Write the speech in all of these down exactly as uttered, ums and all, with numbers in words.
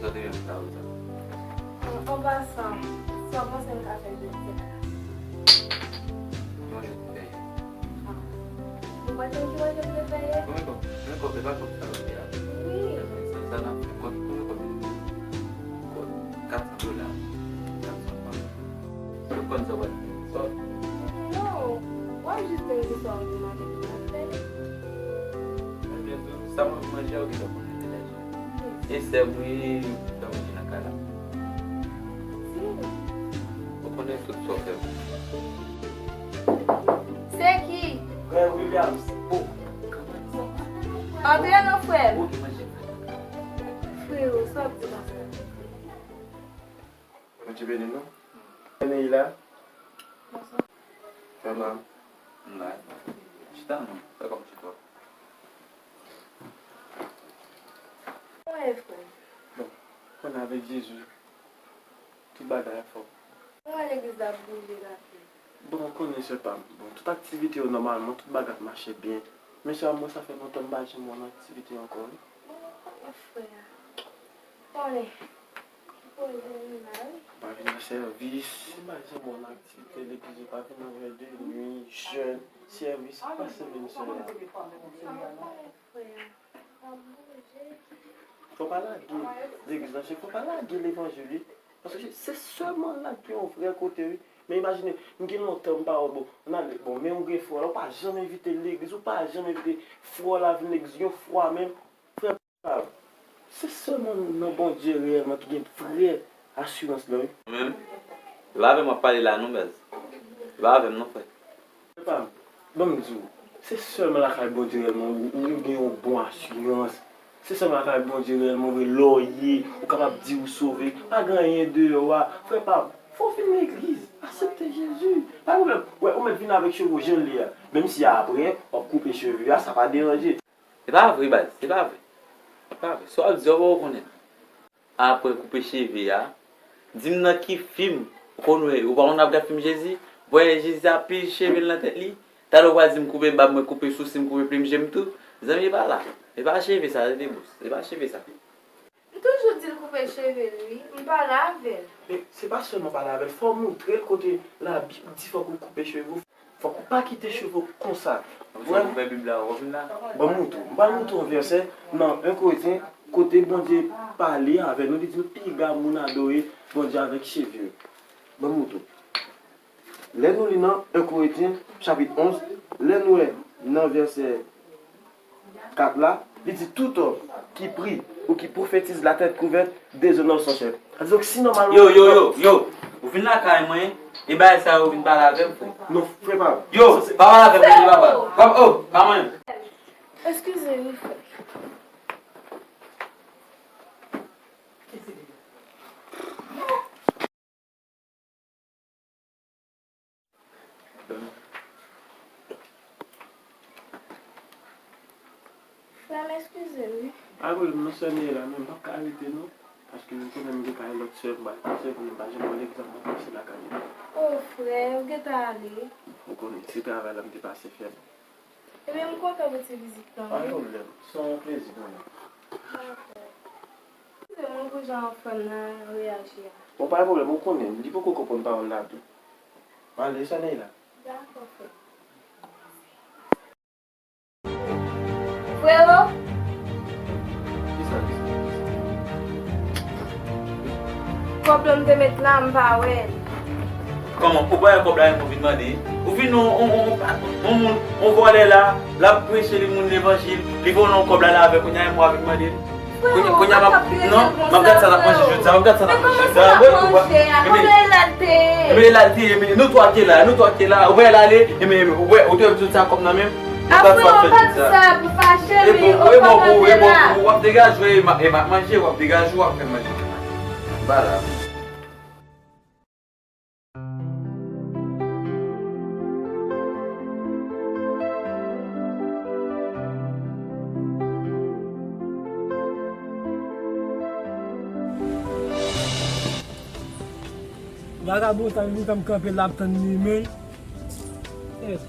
Sa te yon sa ou sa. An pasan, sa w panse m ka fè jodi a? Yon jodi peye. Ah. Ou pa konn ki wè ke m te peye? Konbyen kòb? Konbyen kòb? Se pa kòb sa ou di a? Wi. Sa, sa n ap fè. Konbyen, konbyen kòb? Kòb kat san dola. Kat san frank. Ou konn sa w ap fè? Sa w ap fè? Non. W ap jis vin di sa w vin mande pou m ap fè. Ebyen, sa w ap manje a, ou gentan konnen deja. E sè m wi, ou fè manje nan kay la. Ou konnen tout sa w fè pou mwen. Se ki? Frè Williams. Oh. Antre non, frè m. Frero, sa w ap di konsa? Bondye beni nou. Neila. Bonswa. Kòman? M la. Chita non. Fè kòm chita. Mwen, frè. Bon, konn avèk Jezi, tout bagay ap fè. Mwen wè legliz la ap bouje rapid. Bon, ou konnen sè pa m. Bon, tout aktivite yo nòmalman, tout bagay ap mache byen. Men sè a, mwen sa fè lontan m pa janm wè w nan aktivite ankò, wi. Mwen konnen, frè. Konnen. Ou konnen m la, wi. M pa vin nan sèvis. M pa janm wè w nan aktivite legliz, ou pa vin nan rèl de nwi, jèn, sèvis, pa semèn sè a. Mwen konnen, frè. Fò pa lage legliz lan, fò pa lage levanjil, wi. Paske se sèlman la ki yon vrè kote, wi. Men imajine, m gen lontan m pa wè, bon, n ale, bon, men ou gen frè w la, ou pa janm envite l legliz, ou pa janm envite frè w la vin legliz, yon fwa menm. Frè pa, se sèlman nan Bondye reyèlman ki gen vrè asirans lan, wi. Ou menm, e pa avè m w ap pale la non, baz. E pa avè m non, frè. Epa, ban m di w, se sèlman lakay Bondye reyèlman ou, ou gen yon bon asirans. Se sèlman lakay Bondye reyèlman vre, lè w ye, ou kapab di ou sove. Pa gen anyen deyò a. Frè pa m, fò w vin legliz. Aksepte Jezi. Pa gen pwoblèm. Wè, ou mèt vin avèk cheve w jan l ye a. Menm si apre, w ap koupe cheve a, sa pa deranje. Se pa vre, baz. Se pa vre. Se pa vre. Sa w ap di a, ou pa konnen. Apre koupe cheve a, di m nan ki fim ou konn wè, ou pa konn ap gad fim Jezi? Ou pa wè Jezi ap pliye cheve l nan tèt li? Talè ou pral di m koupe bab mwen, koupe sousi m, koupe plim je m tou. Zanmi, e pa la. E pa cheve sa, rete bous. E pa cheve sa. M toujou di l koupe cheve l, wi. M pale avè l. Men se pa sèlman pale avè l, fò w montre l kote Labib di fòk ou koupe cheve w. Fòk ou pa kite cheve w konsa. Ou fè Bib la, ou vin la. Ban m montre w. M pral montre w yon vèsè nan en Korentyen kote Bondye pale avè nou, li di nou piga moun adore Bondye avèk cheve yo. Ban m montre w. Lè nou li nan en Korentyen chapit onz, lè nou wè nan vèsè kat la, li di, tout homme qui prie ou qui prophétise la tête couverte déshonore son chef. Sa di donk si nòmalman. Yo, yo, yo, yo. Ou vin lakay mwen, e bagay sa yo vin pale avè m, frè. Non, frè pa m. Yo, pa pale avè m, frè, papa. Pa, oh, pa mwen. Eskize wi, frè. Frè m, eskize m wi. Pa pwoblèm non, sè Neyla, men m p ap ka rete non, paske ou konnen m gen kay lòt sè m, m pral pase, konnen m pa janm wè l egzanp mwen pase lakay li. O frè, ou gentan ale? Ou konnen, se travay la m te pase fè m. Ebyen, m kontan pou ti vizit lan wi. Pa gen pwoblèm, se yon plezi pou mwen. Dakò. Eskize mwen pou jan frè m nan reyaji a. Bon, pa gen pwoblèm, ou konnen, li poko konprann pawòl la tou. Ale, sè Neyla. Dakò, frè. Frero! Kisa, kisa, kisa? Kòb lan m te met la, m pa wè l. Kòman? Ou pa wè kòb la menm ou vin mande? Ou vin yon, yon, yon, yon moun, yon vòlè la, l ap preche li moun levanjil, li vòlè yon kòb la, l avè l, kounye a menm ou vin mande l? Kounye, kounye a m ap, non, m ap gad sa n ap manje jodi a, m ap gad sa n ap manje jodi a. Wi, ou pa, men, men e la l te ye, men nou twa ki la, nou twa ki la, ou wè l ale, e men, ou wè, ou te wè m soti ak kòb nan men m, m ap gad sa w ap fè jodi a. E bon, e bon pou ou, e bon pou ou, w ap degaje w, e m ap, e m ap manje, w ap degaje w, w ap fè manje. M pa la. Vagabon sa, li tanm kanpe la ap tann li menm. Yes.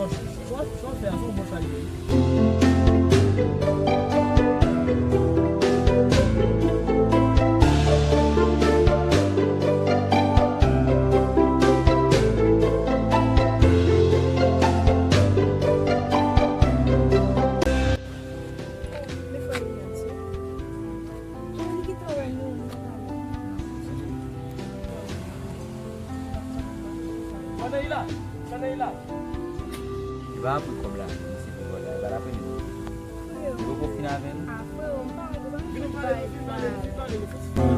bon chwa. Sa w, sa w fè a, se yon bon chwa li ye. Pandan li la, pandan li la. Li pa ap pran kòb la, misye di vòlè, li pa t ap pran li. Li poko fin avè l. Vin nou pale, nou fin pale, nou fin pale, nou fin pale.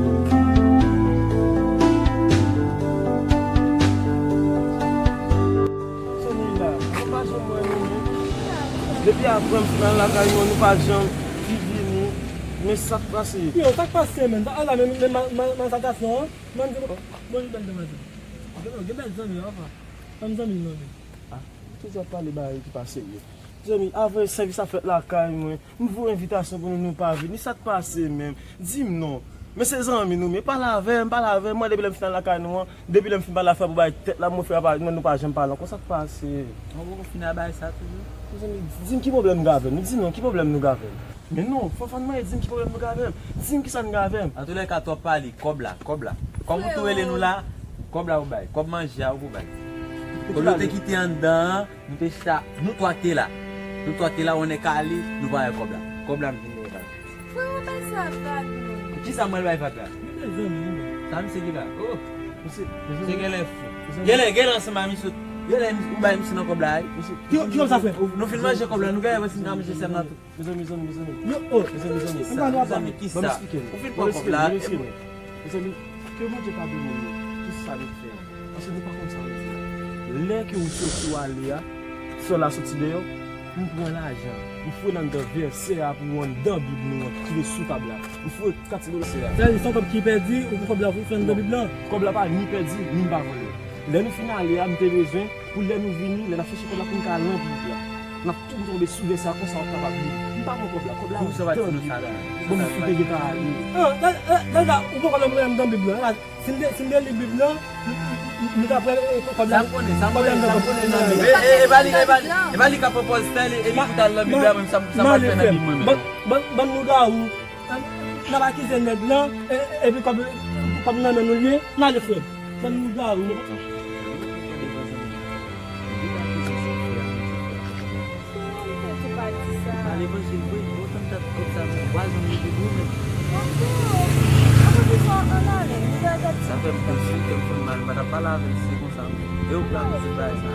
Zanmi la, nou pa janm wè nou menm. Depi apre m fin al lakay nou, nou pa janm vini. Men sa k pase? Yo, sa k pase, menm? Ala, men, men, ma, ma, maltratasyon an. Mwen, bon, bon, bèl demwazèl. Gen, gen bèl zanmi, apa. Ban m zanmi m non, men. Ah, ou toujou ap pale bagay ki pa serye. Zanmi, avè sèvis ap fèt lakay mwen, m voye envitasyon pou nou, nou pa vini. Sa k pase menm? Di m non. Men se zanmi nou, men pale avè m, pale avè m. Mwen, depi lè m fin al lakay nou an, depi lè m fin pale afè pou bay tèt la, mwen fè apa, mwen nou pa janm pale ankò. Sa k pase? Mwen poko fin al bay sa toujou. Mezanmi, di m ki pwoblèm nou gen avè l. Nou di non, ki pwoblèm nou gen avè l? Men non, Fanfan, mwen di m ki pwoblèm nou gen avè m. Di m kisa n gen avè m. Antoulèka, twòp pale, kòb la, kòb la. Kòm ou tou rele nou la, kòb la ou bay. Kòb manje a ou pou bay. Olye w te kite anndan an, nou te chita, nou twa k te la. Nou twa k te la, on est calé, nou pa wè kòb la. Kòb la m vin bay. Freo, bay sa vag non. Kisa mwen bay vag la? Li bèl zanmi li menm. Sa misye ki la? Oh. Misye, misye. Misye genlè fou. Genlè, genlè ansanm a misye. Genlè ou bay misye nan kòb la, wi. Ki, ki kòb sa fè? Nou fin manje kòb la, nou genlè wè si n ka manje sèm nan tou. Mezanmi, mezanmi, mezanmi. Yo, oh. Mezanmi, mezanmi. Mezanmi, kisa? Ban m eksplike nou. Ou fin pran kòb la. Mezanmi, ke Bondye padone nou tout sa nou fè. Paske nou pa konn sa nou di. Lè ke ou soti w ale a, sè la soti deyò, m pran lajan, m foure l anndan vèsè a pou ou anndan Bib nou an ki te sou tab la. M foure kat ti dola sè a. Sa se yon kòb ki pèdi, ou pran kòb la, ou foure anndan Bib lan? Kòb la pa ni pèdi, ni m pa vòlè. Lè nou fin ale a, m te bezwen, pou lè nou vini, lè n ap chèche kòb la pou n ka ranpli Bib la. N ap tou tonbe sou vèsè a konsa w ap kapab li. M pa pran kòb la, kòb la anndan Bib la. Bon, m foute gentan ale. Ah, la, la, la, la, ou pran kòb la pou mete anndan Bib la. La, si m te, si m te li Bib la, m, m, m, m ta pran, eh, kòb la. Sa m konnen, sa m konnen, sa m konnen nan Bib. E, e, e pa li, e pa li, e pa li k ap pran pòz fè, e li pou t al nan Bib la, men sa, sa m pral fè nan Bib mwen menm. Ban, ban, ban lougawou. N ap akize nèg lan, e, e, epi kòb, kòb nan men nou l ye, n ale frè m. Ban nou gari nou. Frè m, ou te tou pa di sa. Al evanjil vre, otan dat kòb sa nou vwazin nou te goumen. Bon, frè m, akoz ou fè ann ale, nou ta gad sa. Sa fè m konn si kè m fè m mal, m pa t ap pale avè l si se konsa. E ou pral di bagay sa.